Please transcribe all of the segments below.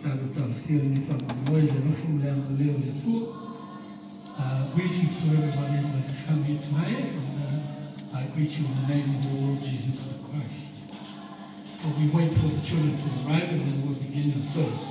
Tatou talosia lenei faamoemoe i le alofa ma le agalelei o le Atua. Greetings to everybody that has come here today, and I greet you in the name of the Lord Jesus the Christ. So we wait for the children to arrive and then we'll begin our service.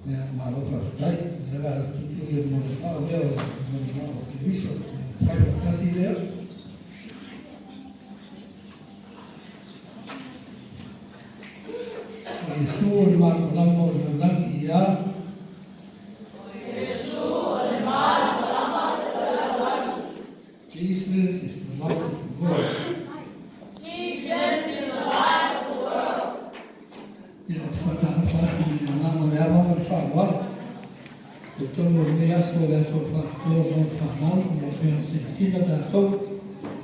Ia, malo faafetai. O lea o le a tuutuu le molimau lea o le molimau o Keriso. Fai faatasi lea. O Iesu o le malamalama o le lalolagi ia. Jesus is the light of the world. Jesus is the light of the world. Ia, ou te faatalofa atu i le agaga o le ava ma le faaaloalo. I totonu o lenei aso o le aso faapitoa mo le fanau, ia pei ona silasila tatou,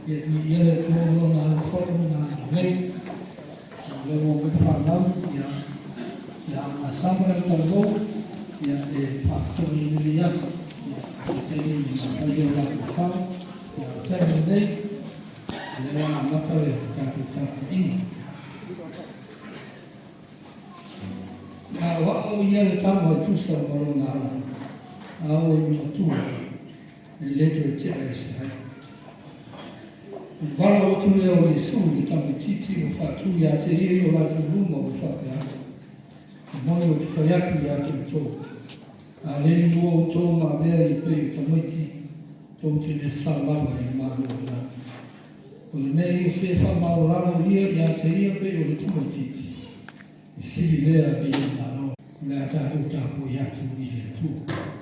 ia viia le Atua ma Lona alofa ma Lona agalelei. Ia o lea ua omai le fanau, ia, ia agasama le talavou, ia e faapitoa i lenei aso. Ia, o le taimi e mafai ai o latou tau, ia o le taimi lenei, o lea ua amata le tatou tapuaiga. Na o au ia le tama e tusa ma lona ala, a o i matua, e le toe tea e Isaraelu. O le valaau atu lea o Iesu i le tamaitiiti ua faatu ia te ia i o latou luma ua faapea atu, E moni ou te fai atu ia te outou, a le lua outou ma avea ia pei o tamaiti, tou te le sao lava i le Malo o le lagi. O lenei o se faamaualalo ia ia te ia pei o le tamaitiiti, e sili lea i le Malo. O le a tatou tapuai atu i le Atua.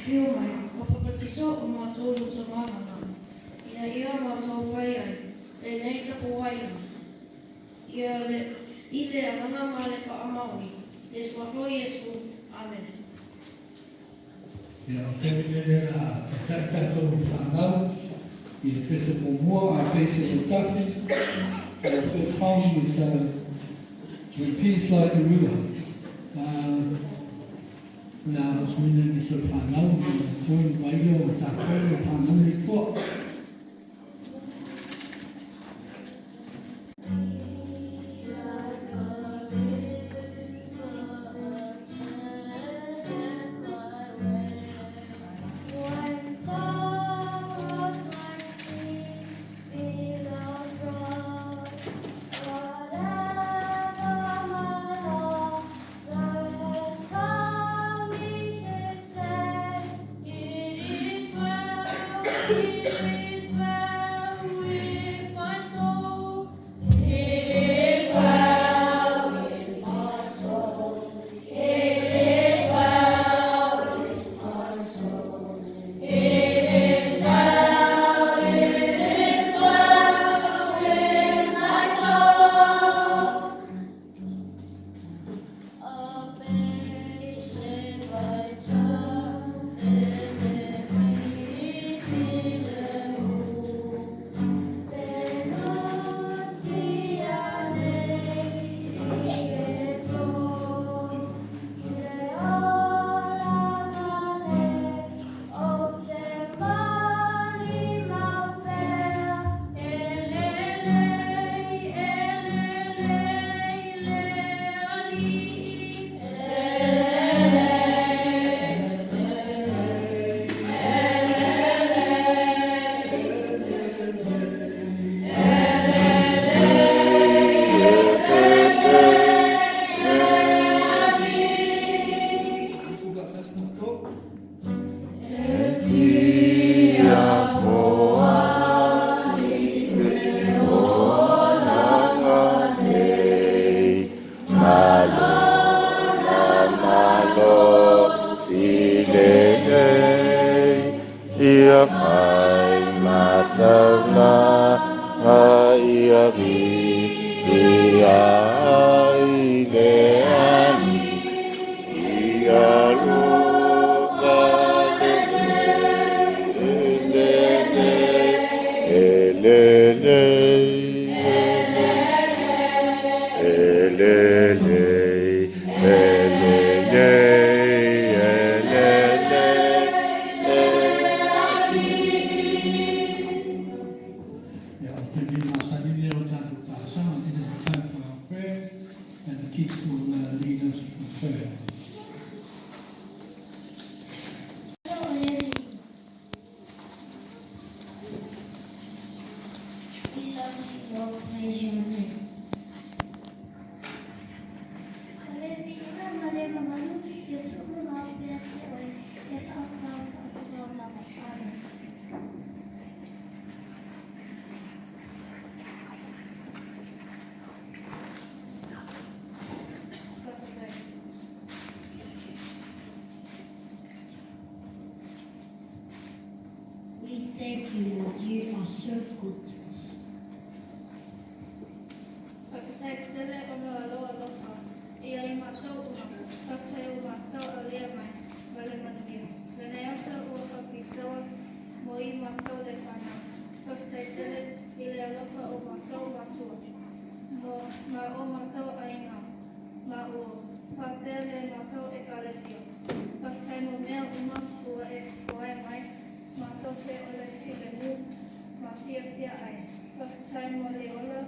Afio mai, ua papatiso o matou loto mangana, ina ia matou fai ai lenei tapuaiga ia le, i le agaga ma le faamaoni, i le Suafa o Iesu. Amene. Ia, o le taimi lenei o le a taitai tatou i le fanau i le pese muamua a pese Lautafi. Our first song is With Peace Like a River. O le a alosoina nisi o le fanau ma join mai lea o tatou o fanau nei toa. Ia fai mataulaga ia viia ai le Alii. Ia alofa lelei, e lelei, e lelei, e lelei, e lelei, le Ia, o le taimi masani lea o tatou talosaga. This is the time for our prayers, and the kids will lead us in prayer. We love you, Lord, praise your name. O le viiga ma le mamalu ia tuumamao pea te oe e faafaafatoa lava. Amen. We thank you, Lord, you are so good to us. Faafetai tele ona o lou alofa ia i matou uma. Faafetai ua matou aulia mai ma le manuia. Lenei aso ua faapitoa mo i matou le fanau. Faafetai tele i le alofa o matou matua mo ma o matou aiga ma ua faapea le matou Ekalesia. Faafetai mo mea uma ua e foai mai matou te o le filemu ma fiafia ai. Faafetai mo le ola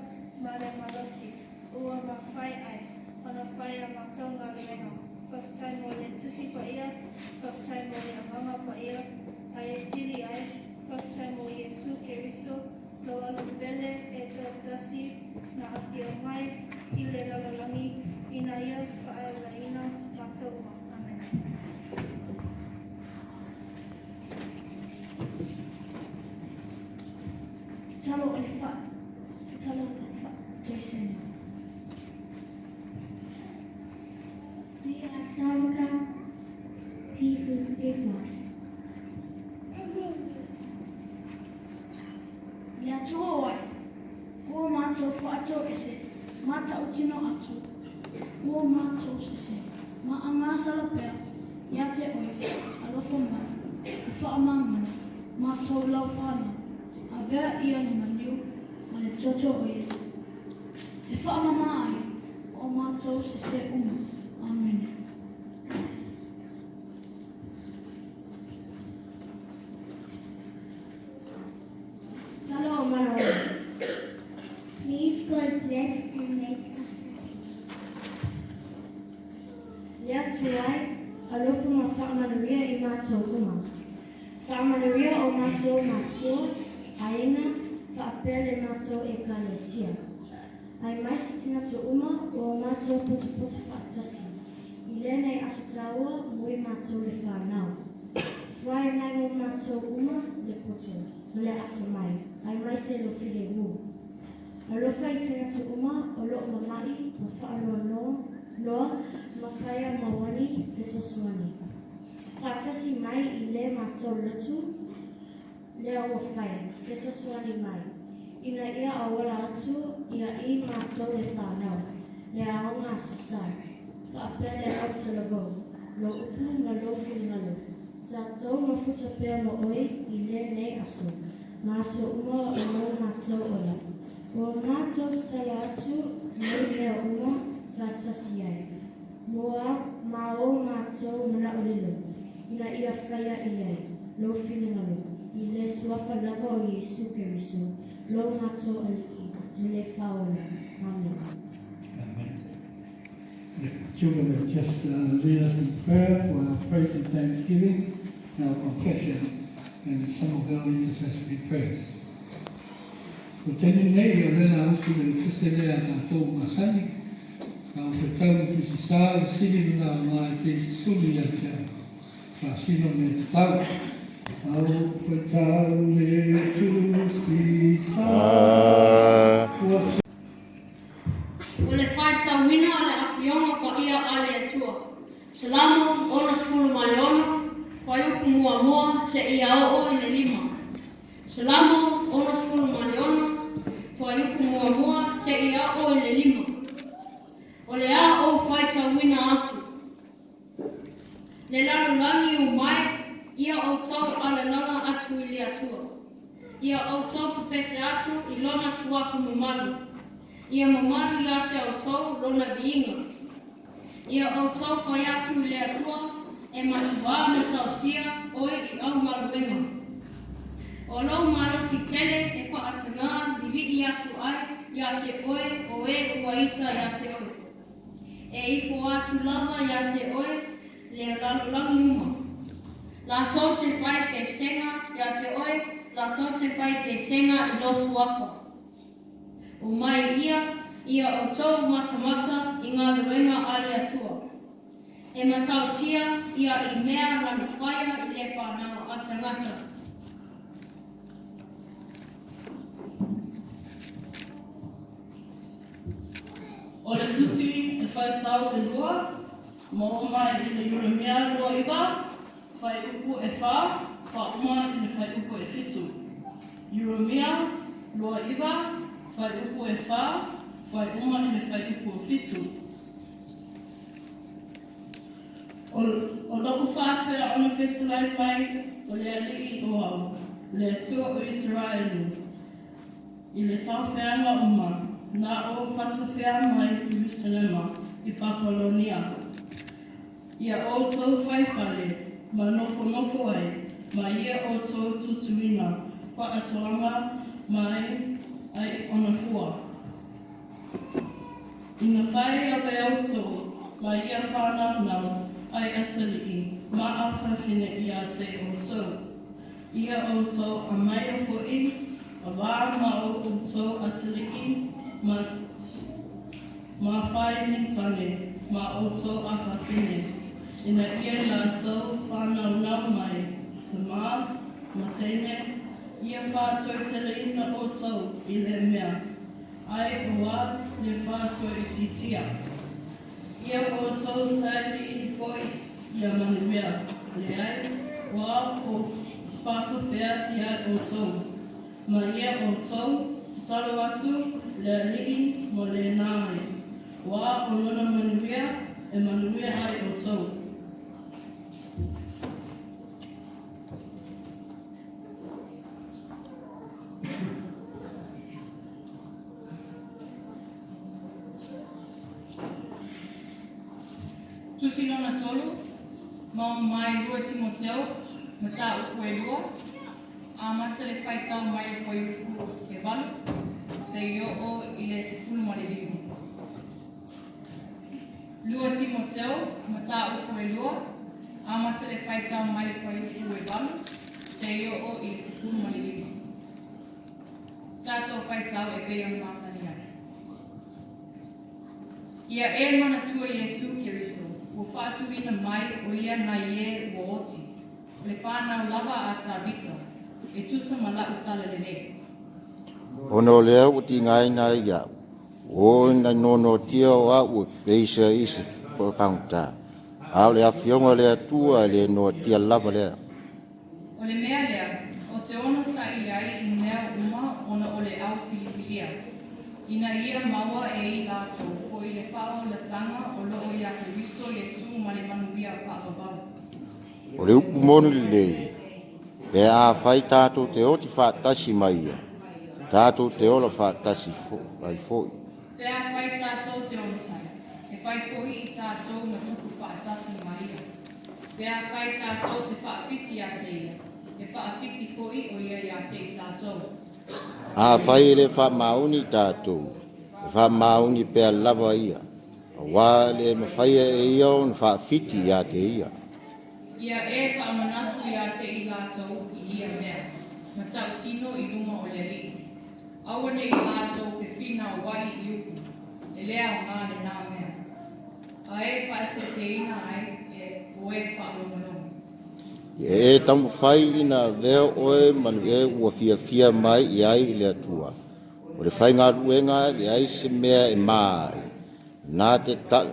ma le malosi ua mafai ai ona fai a matou galuega. Faafetai mo le Tusi Paia, faafetai mo le Agaga Paia a e sili ai, faafetai mo Iesu Keriso, lou alo pele e toatasi na afio mai i le lalolagi ina ia faaolaina matou uma. Amene. Tatalo o le fa, tatalo o le fa, Jason. We are sorry, please forgive us. Le Atua o ai, ua matou faatoese ma tautino atu, ua matou sese ma agasala pea ia te oe, alofa mai, ma faamagalo matou lau fanau, avea ia le maliu ma le toto o Iesu, e faamama ai o matou sese uma. Amene. Tatalo o manaoga. Please God bless and make us happy. Le Atua e, alofa ma faamanuia i matou uma. Faamanuia o matou matua, aiga, faapea le matou Ekalesia. Aemaise tagata uma ua matou potopoto faatasi i lenei aso taua mo i matou le fanau. Foai mai mo matou uma le poto ma le atamai, aemaise lo filemu. Alofa i tagata uma o loo mama'i ma faanoanoa loa ma faia mauani fesoasoani. Faatasi mai i le matou lotu lea ua fai, fesoasoani mai, ina ia auala atu ia i matou le fanau, le aoga Aso Sa, faapea le autalavou, lou upu ma lou finagalo, tatou mafuta pea ma oe i lenei aso, ma aso uma o lo matou ola. Ua matou tatalo atu nei mea uma faatasi ai, mo a ma o matou manaʻolilo, ina ia faia i ai lou finagalo, i le suafa lava o Iesu Keriso, lo matou Alii ma le Faaola. Amene. Amen. The children have just lead us in prayer for our praise and thanksgiving, our confession, and some of our intercessory prayers. O taimi nei, o lena usu le tusi lea a tatou masani, ka o fetau le Tusi Sa, le sili lena o ngā e pei suli ia te au. Faasino mea tatau. Au whaitau le Tusi Sa. Ua O le faitauina o le Afioga Paia a le Atua. Salamo 66, Fuaiupu muamua seia oo i le lima. Salamo 66, fuaiupu muamua seia oo i le lima. O le a ou faitauina atu. Le lalolagi uma e, ia outou alalaga atu i le Atua. Ia outou pepese atu i Lona suafa mamalu. Ia mamalu ia te outou Lona viiga. Ia outou fai atu i le Atua, E matuā matautia oe i au galuega. O lou malosi tele e faatagā vivii atu ai ia te oe o e ua ita ia te oe. E ifo atu lava ia te oe le lalolagi uma. Latou te fai pesega ia te oe, latou te fai pesega i lou suafa. O mai ia, ia outou matamata i galuega a le Atua. E matautia ia i mea lana whaia i le whanau a tangata. O le Tusi e faitau e lua, maua mai i le Ieremia 29, fuaiupu e fa, faauma i le fuaiupu e fitu. Ieremia 29, fuaiupu e fa, faaiuma i le fuaiupu e fitu. O, o lo'u faapea ona fetulai mai o le Alii o au, le Atua o Iseraelu, i le taofeaga uma, na ou fatafea mai Ierusalema i Papalonia, ia outou fai fale, ma nofonofo ai, ma ia outou tutuina faatoaga mai ai ona fua. Ina fai ave outou ma ia whanaunau ai atalii ma afafine ia te outou. Ia outou amaia fo'i avā ma o outou atalii ma ma whainitane ma outou afafine, ina ia latou whanaunau mai tamā ma teine, ia whātoiteleina outou i le mea. Ai ua le faatoititia. Ia outou sailiili foi ia manuia, leai, ua o faatofea ia outou. Ma ia outou tatalo atu le Alii mo lena ai, ua o lona manuia e manuia ai outou. Tusi lona tolu, maua mai lua Timoteo, mataupu e lua, amata le faitau mai le fuaiupu e valu, seia oo i le 15. Lua Timoteo, mataupu e lua, amata le faitau mai le fuaiupu e valu, seia oo i le 15. Tatou faitau e pei ona masani ai. Ia e manatua Iesu Keriso, ua faatuina mai o ia nai e ua oti, o le whanau lava a Tavita, e tusa ma la'u tala lelei. Ona o lea ua tigaina ai iaʻu, ua o ina noanoatia o a'u e peleisa i se pagota, a o le Afioga o le Atua e le noatia lava lea. O le mea lea, ou te onosai ai i mea uma ona o le au filifilia, ina ia maua e i latou foi le faaolataga o loo iā Keriso Iesu ma le manuia faavavau. O le upu moni lelei, pe afai tatou te oti faatasi ma ia, tatou te ola faatasi ai foi. Pe afai tatou te onosai, e fai foi i tatou ma tupu faatasi ma ia. Pe afai tatou te faawhiti ia te ia, e faawhiti foi o ia ia te i tatou. Afai e le faamaoni tatou, e faamaoni pea lava ia, auā e le mafaia e ia ona faawhiti ia te ia. Ia e faamanatu ia te i latou i ia mea, ma tautino i luma o le Alii. Aua ne i latou fefinauai i upu, e le aoga lenā mea. A e faaeseeseina ai e o e faalogologo. Ia e taumafai ina avea oe ma e ua fiafia mai i ai i le Atua. O le faigaluega e leai se mea e ma ai, na te tala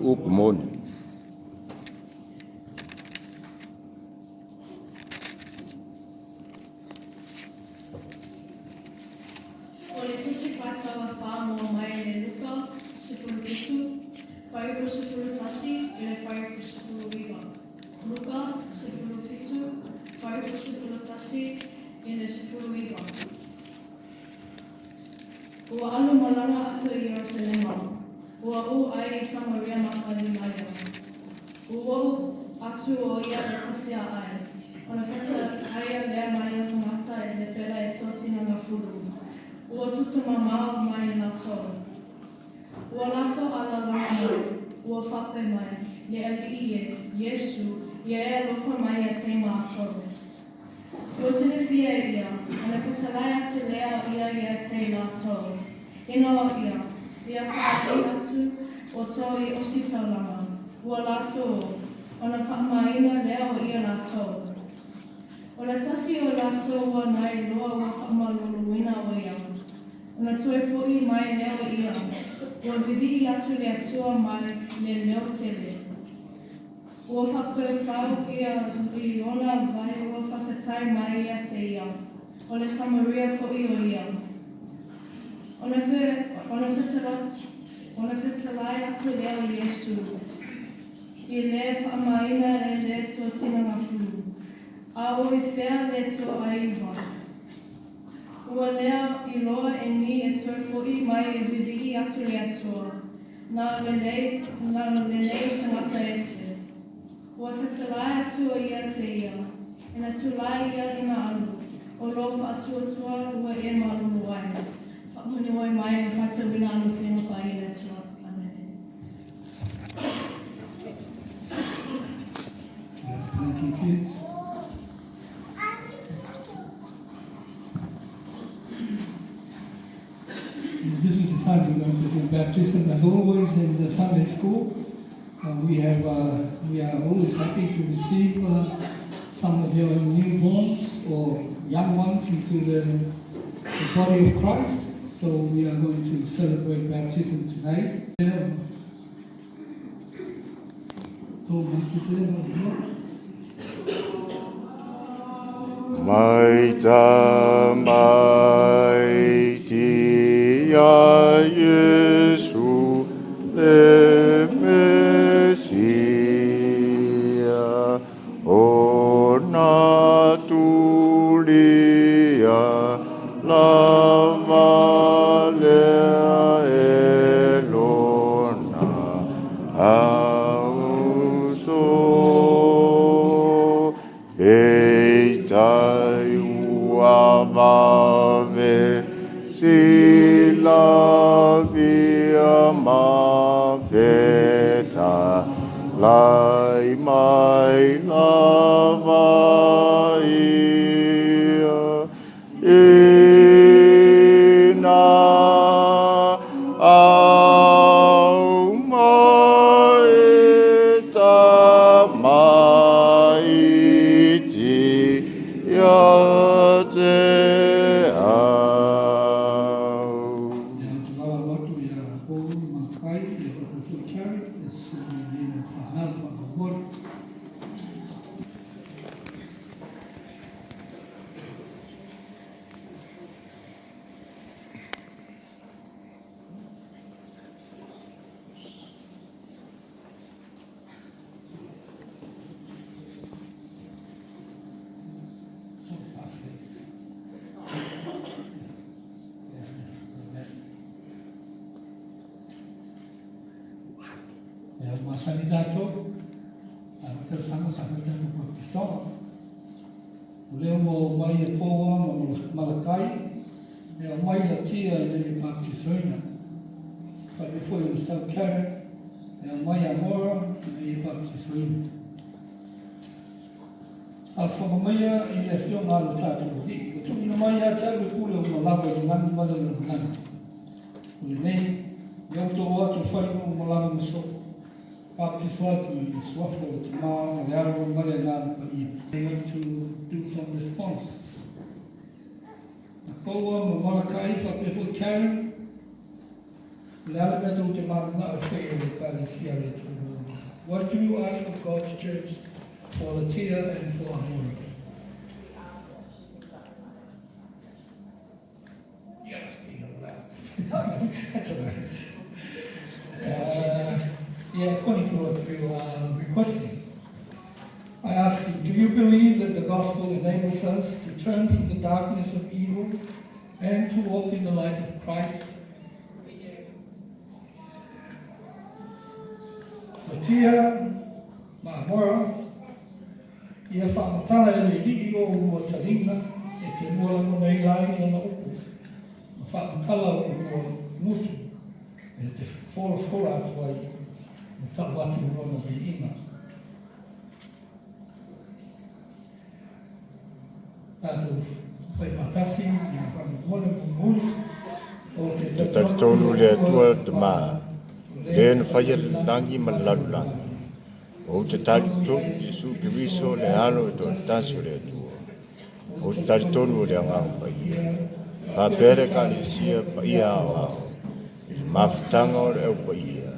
upu moni. 17, fuaiupu 11 i le fuaiupu 19. Luka 17, fuaiupu 11 i le 19. Ua alu malaga atu i Ierusalema, ua ū ai i Samaria ma Kalilaia. Ua ou atu o ia e tasi a ai, ona fetalaia lea mai o tagata e lepera e totina gafulu, ua tutu mamao mai latou. Ua latou alalaga mai, ua fape mai, Le Alii e, Iesu, ia e alofa mai ia te matou. Ua silafia e ia, ona fetalai atu lea o ia ia te latou. Ina o ia, ia paaʻi atu o tou i osi taulaga, ua latou o, ona faamaina lea o ia latou. O le tasi o latou ua nai loa ua faamaluluina o ia, ona toe foʻi mai lea o ia, ua vivii atu le Atua mai le leo tele. Ua faapefau ia i ona vai ua faafetai mai ia te ia, o le Samaria foʻi o ia. Ona ona fetalai atu lea o Iesu i le faamaina e le totina gafulu, A o i fea le toaiva? Ua lea iloa e ni e toe foʻi mai e vivii atu le Atua, na lelei, na lelei tagata ese. Ua fetalai atu o ia te ia, e na tulai ia i na alu, o lou faatuatua ua e malulu ai. Faamuni oe mai ma faitauina alofena paia le Atua. Amene. Thank you, kids. This is the time we're going to do baptism. As always in the Sunday school, we have we are always happy to receive some of your newborns or young ones into the, the body of Christ. So we are going to celebrate baptism today. Mai tamaiti ia Iesu le Mesia, o na tulia lava lea e lona auso. Peitai ua vave silavia ma fetalai mai lava ia. Ina au mai tamaiti ia te au. Ia te wala atu ia Paul Makai, ia whakatau foi Karen, e sui nei na whanau whakamori. Ia masani tatou, a o tausaga sa fai tatou baptisaga. O lea ua omai e Paul ma Malakai, e aumai la tia ina ia baptisaina. Faapea foi o le sau Karen, e aumai a Maura ina ia baptisaina. Faafofoga maia i le Afioga a lo tatou Alii, ua tuuina mai ia te au le pule uma lava i le lagi ma le lalolagi. O lenei, ia outou o atu e fai nuu ma lava ma soo, baptiso atu i le suafa o le Tama ma le Alo ma le Agaga Paia. I want to do some response. Na Paua ma Malakai faapea foi Karen, o le a le mea tou te mananao e faia i le Ekalesia a le Atua? What do you ask of God's church for Latia and for Amora? You gotta speak up loud. That's all right. you are requesting. I ask you, do you believe that the gospel enables us to turn from the darkness of evil and to walk in the light of Christ? Matia ma Amora, ia faamatala e le Alii o ulua taliga e te lua lagona ila ai lana upu, ma faamatala o ulua gutu e te folafola atu ai ma tau atu lona viiga. Tatou fai faatasi i faamolemole mulimuli o te Te talitonu i le Atua le Tama, le na faia le lagi ma le lalolagi. Ou te talitonu i Iesu Keriso le Alo e toatasi o le Atua. Ou te talitonu o le Agaga Paia, faapea le Ekalesia Paia Aoao, i le mafutaga o le Au Paia,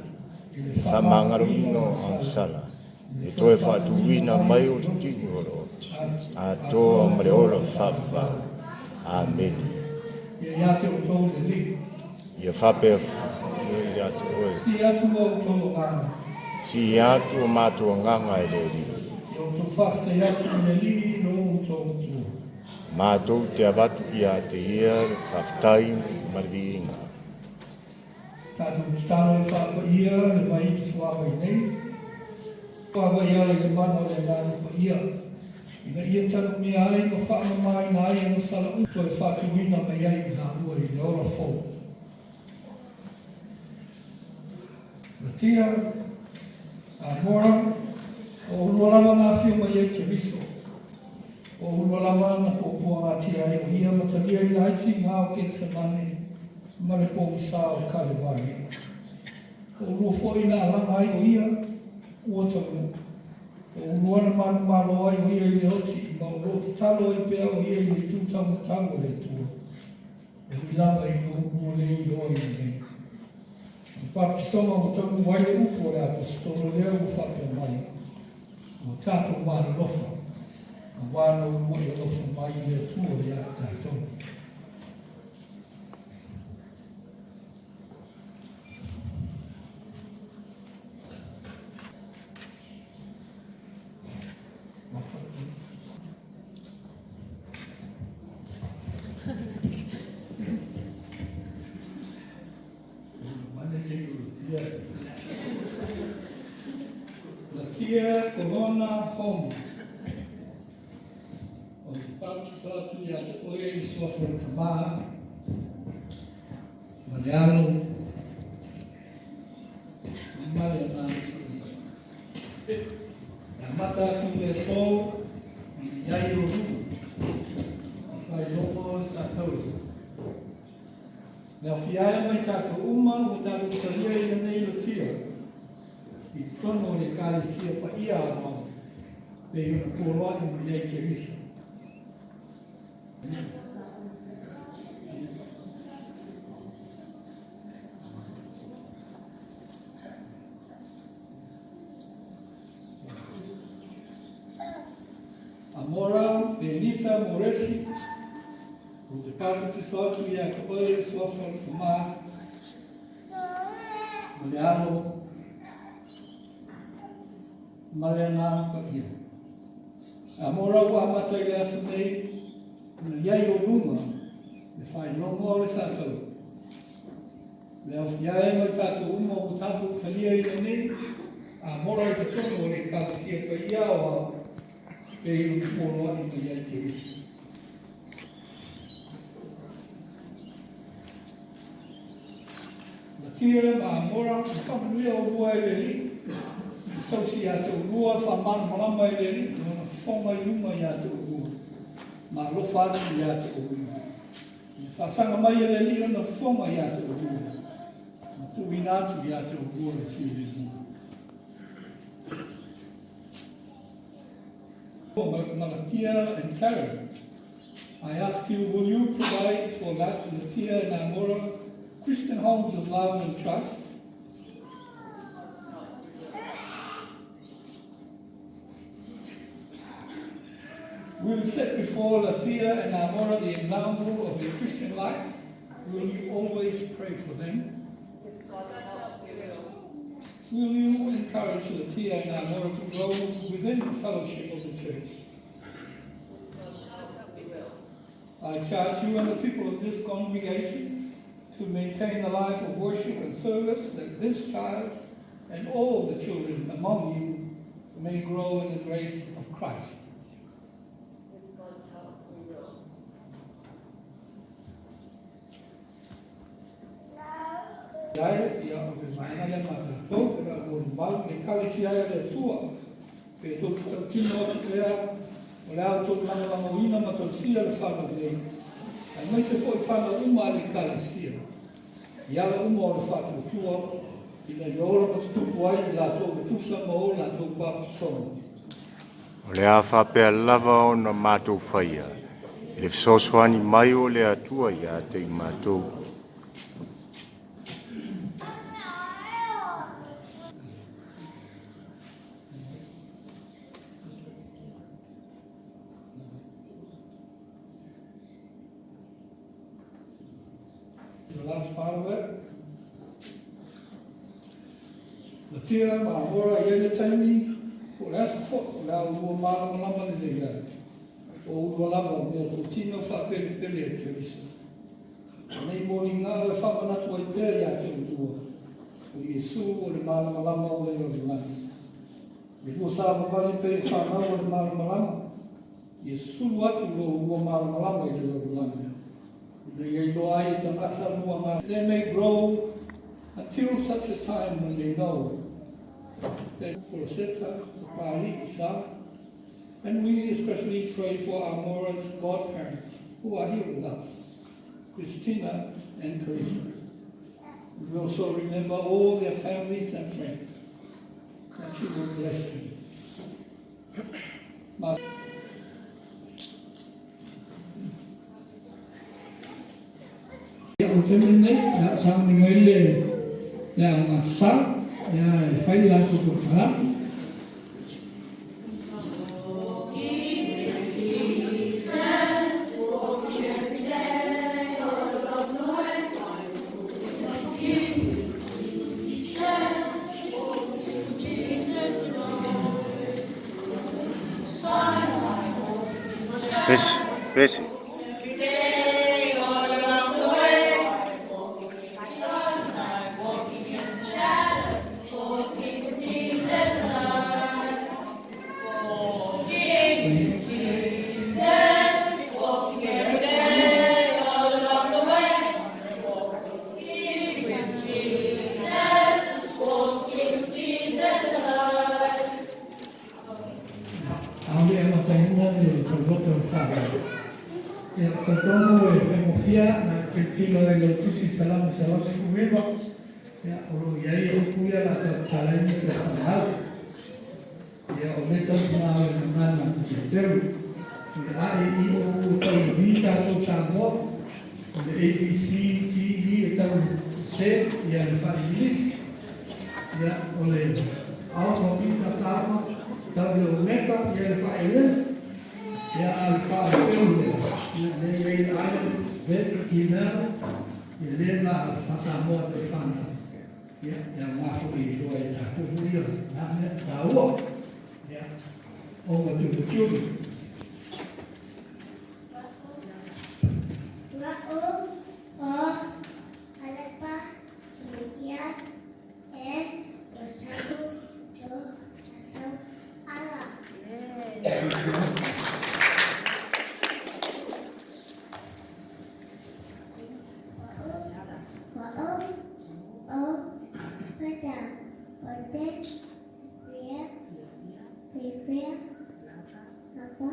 i le faamagaloina o agasala, le toe faatuina mai o le tino o le oti, atoa ma le ola faavavau. Amene. Ia ia te outou le Alii. Ia faapea foi ia te oe. Sii atu o outou agaga. Sii atu o matou agaga e le Alii. Ia outou faafetai atu i le Alii i lo outou Atua. Matou te avatu ia te ia le faafetai ma le viiga. Tatou tatalo e faapaia le vai i suavai nei. Suavai ala i le mana o le Agaga Paia, ina ia tanumia ai ma faamamaina ai ana sala uma, toe faatuina mai ai i laua i le ola fou. Matia, Amora, o oulua lava na afio mai ai Keriso. O oulua lava na puapuagatia ai o ia ma talia i laiti ngā o Ketsemane ma le pogisa o Kalevaria. O oulua foi na alaga ai o ia, ua taunuu. O oulua na manumalo ai o ia i le oti, ma o lo o tatalo ai pea o ia i le itu taumatau o le Atua. E ui lava i lo oulua le iloa i lenei. O le Papisoga ua taunuu ai le upu o le Aposetolo lea ua faapea mai, Ua tatou malolofa, auā na uluai alofa mai le Atua iā tatou. Latia Korona Home. O te pakiso atu ia te oe i suafa o le Tamā, ma le Alo, ma le Agaga Paia. E amata atu le aso i ai o luma, i whailogo o le sātauri. Le aofia ai mai tatou uma ua tatou talia i lenei lotia i totonu o le Ekalesia paia aoao pei ona poloa'i mai ai Keriso. Amora Benita Moresi, O te pāpatiso atu ia te oe e suafa o le Tamā, ma le Alo, ma le Agaga Paia. A mō rau ua amata i le aso nei, ona i ai o luma, le faailoga o le sātau. Le aofia ai mai tātou uma ua tātou talia i lenei, a mora i totonu o le Ekalesia Paia o Ao, pei ona poloa'i mai ai Keriso. Matia ma Amora, e whakanuia o rua e le Alii, i tausi ia te olua, whamalamalama e le Alii, lona fofoga i luma ia te olua, ma alofa atu ia te olua. Ina whaasaga mai e le Alii ona fofoga ia te olua, ma tuuina atu ia te olua le filemu. Malakia and Karen, I ask you, will you provide for that Latia and Amora Christian homes of love and trust? We will set before Latia and Amora the example of their Christian life. Will you always pray for them? With God's help, we will. Will you encourage Latia and Amora to grow within the fellowship of the church? I charge you and the people of this congregation to maintain a life of worship and service that this child and all the children among you may grow in the grace of Christ. With God's help, we will. Ai, ia o le vaega lea ma tatou, e la o mau le ekalesia ai a le Atua. Pe tou te tautino atu pea, o le a outou lagolagoina ma tausia le fanau nei, aemaise foi fanau uma a le ekalesia, i ala uma o le faatuatua, ina ia ola ma tutupu ai i latou e tusa ma o latou papatisoga. O le a faapea lava ona matou faia i le fesoasoani mai o le Atua ia te i matou. The last part of it. Latia ma Amora i ai le taimi, po o le aso foi, o le a oulua malamalama lelei ai. O oulua lava o mea tautino faapelepele e Keriso. O nei moliga e faamanatu ai pea ia te oulua, o Iesu o le malamalama o le lalolagi. E lua savavali pei o fanau o le malamalama, ia susulu atu lo oulua malamalama i le lalolagi, ina ia iloa ai e tagata lua ngā. They may grow until such a time when they know that Rosetta, Papali'i Sa, and we especially pray for Amora's godparents who are here with us, Christina and Carissa. We also remember all their families and friends, that you will bless them. Ma Ia, o le taimi lenei, o le a sauni mai le le aoga sa, ia e fai le latou polokalame. Pese, pese. Aole e amataina le tauloto o le Faavae. Ia, talitonu e faigofie ona e tilotilo ai i lau tusi Salamo 119, ia, o lo o i ai upu ia o le a talatala ai nisi o fanau. Ia, o lea tausaga o le gagana Heperu. O le A, E, I, O, U e tau i le V tatou Samoa, o le A, B, C, D, E e tau i le C, ia le faa-Igilisi. Ia, o le Alfa, Beta, Gamma, tau i le Omega, ia le faa-Elena. Ia, a o le faa-Heperu lea, ia, lea e i ai le Aleph, Bet, Gimel, ia lea na faa-Samoa e tai fanau. Ia, e aoga foi e iloa e tatou foi ia na mea taua. Ia, over to the children. Wa'u, o, Alepa, Litia, e, Rosalu, lo, tatou, ala. Wa'u, o, Pata, Ote, Fia, Fifia, Lapa,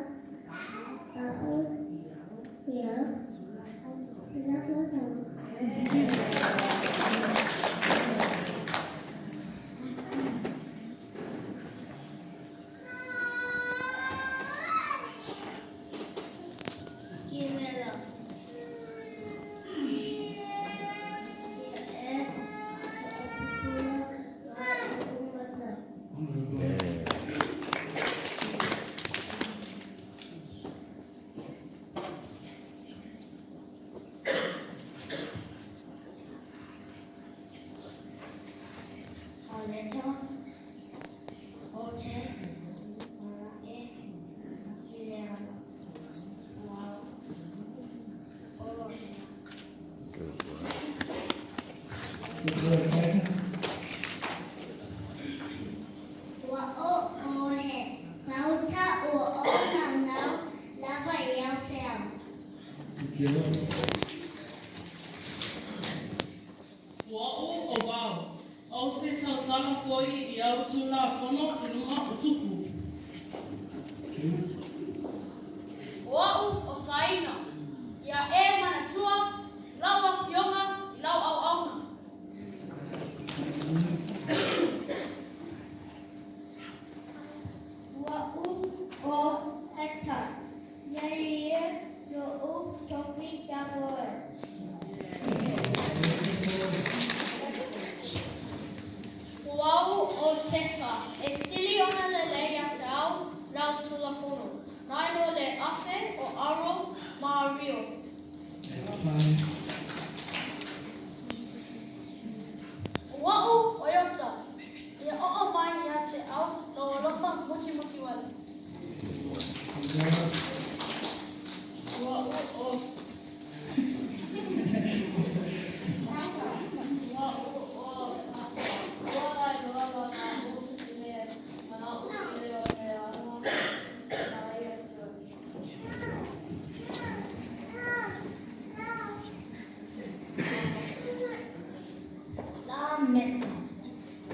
O a'u o Vao, ou te tautala foi i au Tulafono i luma o Tupu. O a'u o Saina, ia e manatua lau afioga i lau auauna. O a'u o Hector, ia ia lo'u tofi ia oe. O au o Teta, e sili ona lelei ia te au lau Tulafono, nai lo le afe o aro ma ario. O a'u o Iota, ia oo mai ia te au lou alofa mutimutiwale. O a'u o O a'u o Ua lailoa lana u i le mana'o tele o le agaga mai ia te oe. Lameta.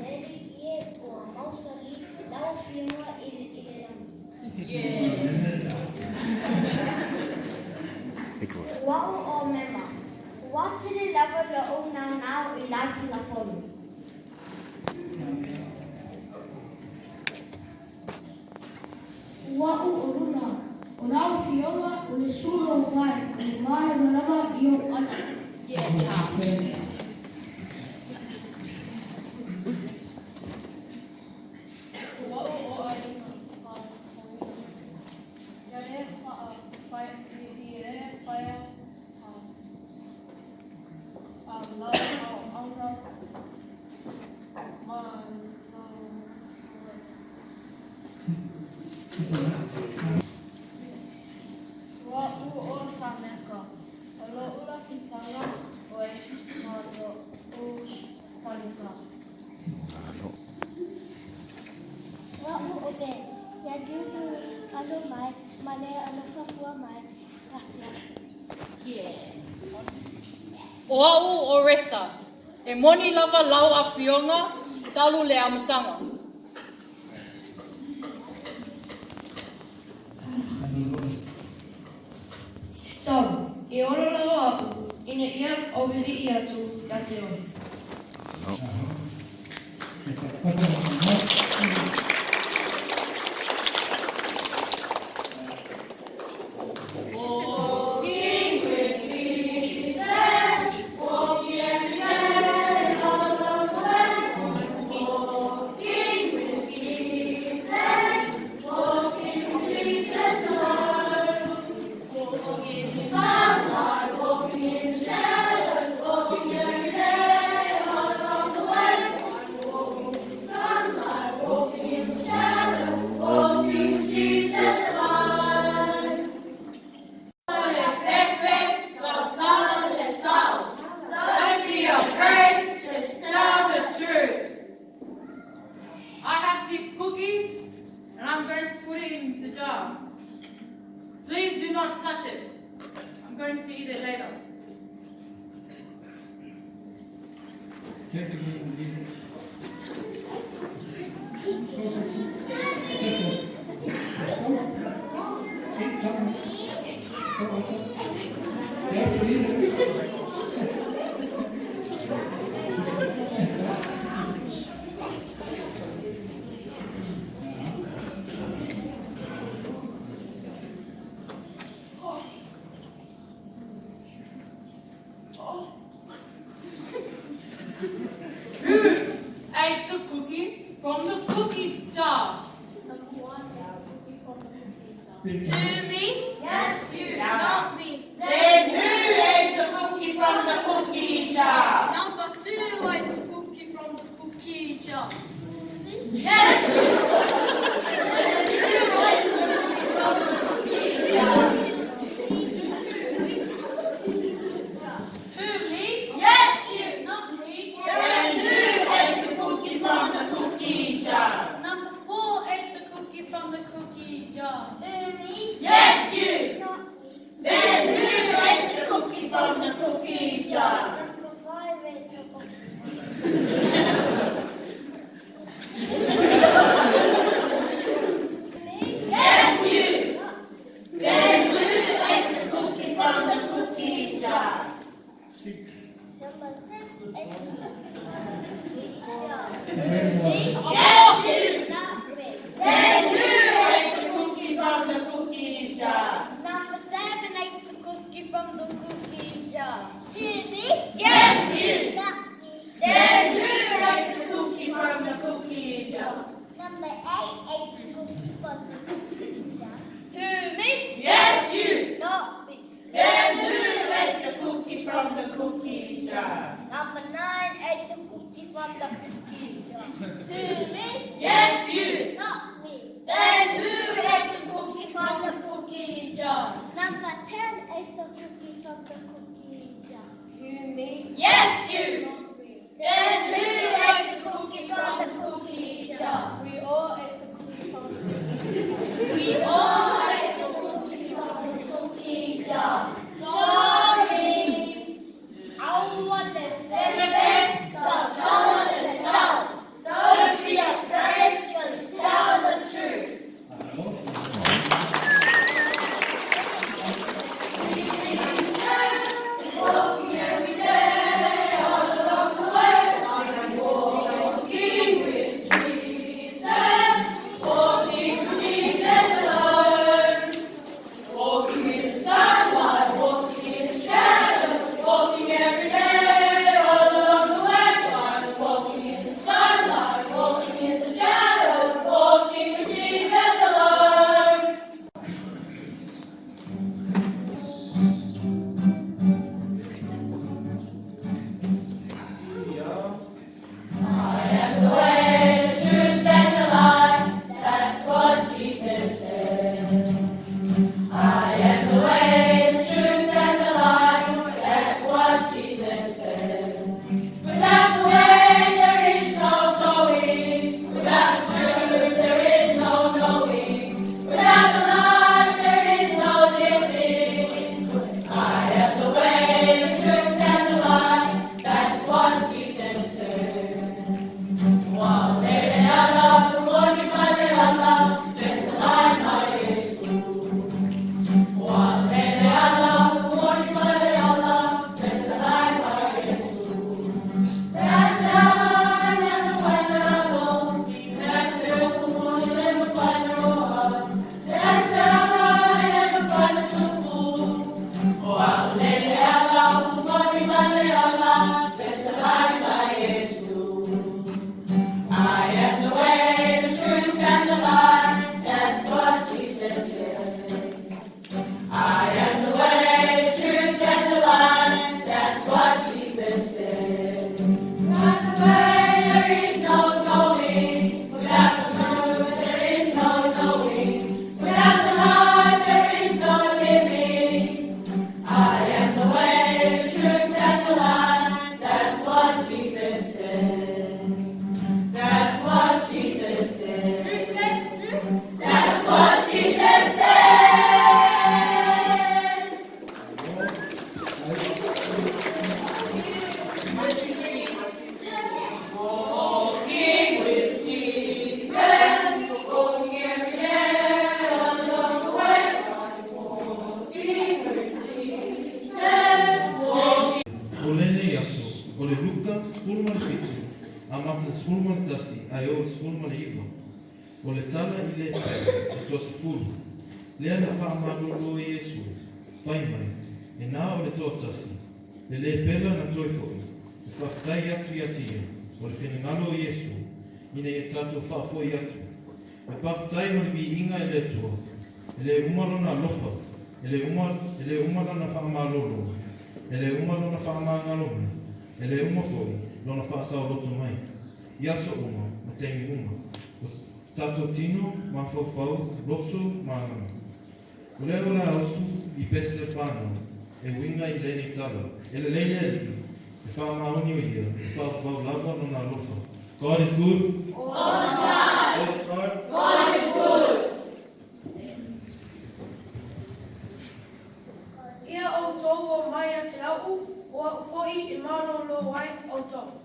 Le Alii e, ua mausali lau Afioga i le lagi. O a'u o Mema, ua tele lava lo'u naunau i lau Tulafono. O a'u o Luna, o lau Afioga o le sulu o vae o le malamalama i ou ala. O a'u o Aina, ia e ia e faia a lau auauna ma lau O a'u o Sameka, o lo'u lafitaga oe ma lo'u talita. O a'u o Ben, ia liuliu alo mai ma le alofa fua mai ia te a'u. O a'u o Resa, e moni lava lau Afioga talu le amataga. Tatalo, e ola lava a'u, ina ia auili'i atu ia te oe. Don't be afraid, just tell the truth. I have these cookies and I'm going to put it in the jar. Please do not touch it. I'm going to eat it later. Who ate the cookie from the cookie jar? Who, me? Yes, you. Not me. Then who ate the cookie from the cookie jar? Who, me? Yes, you! Not me. Then who ate the cookie from the cookie jar? Number 10 ate the cookie from the cookie jar. Who, me? Yes, you! Not me. Then who ate the cookie from the cookie jar? We all ate the cookie from the cookie jar. We all ate the cookie from the cookie jar. Sorry! Aua le fefe, tatala le sao. Don't be afraid, just tell the truth. O lenei aso, o le Luka 17, amata 11 a e oo 19. O le tala i le pela, e toasefulu. Lea na faamalolo ai Iesu, fai mai, E na o le toatasi, le lē pela na toe foʻi, e faafetai atu ia te ia, o le finagalo o Iesu, ina ia tatou faafoʻi atu. E faafetai ma le viiga i le Atua, e lē uma lona alofa, e lē uma, e lē uma lana faamalolo, e lē uma lona faamagalo mai, e lē uma foi lona faasaoloto mai, i aso uma ma taimi uma, o tatou tino, mafaufau, loto ma agaga. O lea o le a usu i pese whānau, e uiga i lenei tala, e lelei le Alii, e faamaoni o ia, e whauvau lava lona alofa. God is good. All the time. All the time. God is good. Ia outou o mai ia te au, o au foi e malōlō ai outou.